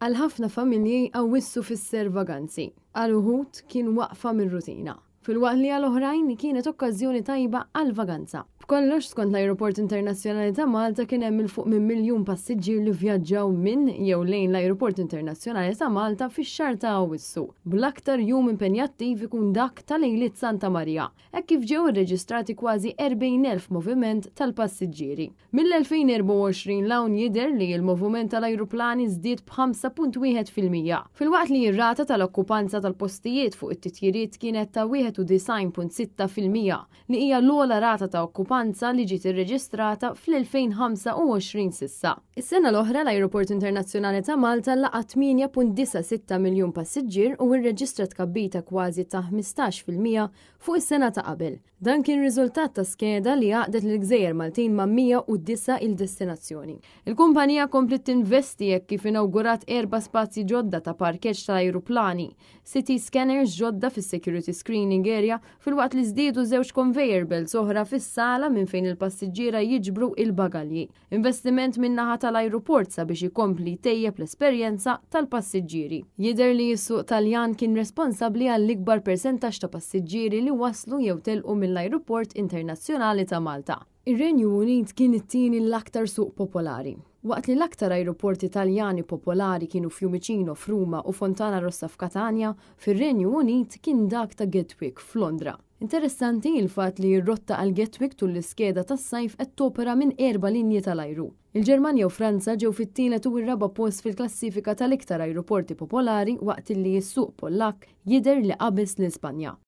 Għal ħafna familji Awwissu fisser vaganzi. Għal uħud kien waqfa mir-rutina. Filwaqt li għal oħrajn kienet okkażjoni tajba għal vaganza. B'kollox, skont l-Ajruport Internazzjonali ta' Malta, kien hemm 'il fuq minn miljun passiġġier li vjaġġaw minn jew lejn l-Ajruport Internazzjonali ta' Malta fix-xahar ta' Awwissu, bl-aktar jum impenjattiv ikun dak ta' lejliet Santa Marija, hekk kif ġew irreġistrati kważi 40,000 moviment tal-passiġġieri. Mill-2024 'l hawn jidher li l-moviment tal-ajruplani żdied b'5.1%, filwaqt li r-rata tal-okkupanza tal-postijiet fuq it-titjiriet kienet ta' 91.6%, li hija l-ogħla rata ta' okkupanza li ġiet irreġistrata fl-2025 s'issa. Is-sena l-oħra l-Ajruport Internazzjonali ta' Malta laqa' 8.96 miljun passiġġier u rreġistra tkabbir ta' kważi ta' 15% fuq is-sena ta' qabel. Dan kien riżultat ta' skeda li għaqdet lill-gżejjer Maltin ma' 109 il-destinazzjoni. Il-kumpanija kompliet tinvesti hekk kif inawgurat erba' spazji ġodda ta' parkeġġ tal-ajruplani, city scanners ġodda fis-security screening area filwaqt li żdiedu żewġ conveyor belts oħra fis-sala minn fejn il-passiġġiera jiġbru il-bagalji. Investiment min-naħa tal-ajruport sabiex ikompli jtejjeb l-esperjenza tal-passiġġieri. Jidher li s-suq Taljan kien responsabbli għall-ikbar persentaġġ ta' passiġġieri li waslu jew telqu mill-Ajruport Internazzjonali ta' Malta. Ir-Renju Unit kien it-tieni l-aktar suq popolari. Waqt li l-aktar ajruporti Taljani popolari kienu Fiumicino f'Ruma u Fontana Rossa f'Katanja, fir-Renju Unit kien dak ta' Gatwick f'Londra. Interessanti il-fatt li r-rotta għal Gatwick tul l-iskeda tas-sajf qed topera minn erba' linji tal-ajru. Il-Ġermanja u Franza ġew fit-tielet u r-raba' post fil-klassifika tal-iktar ajruporti popolari, waqt li s-suq Pollakk jidher li qabeż lil Spanja.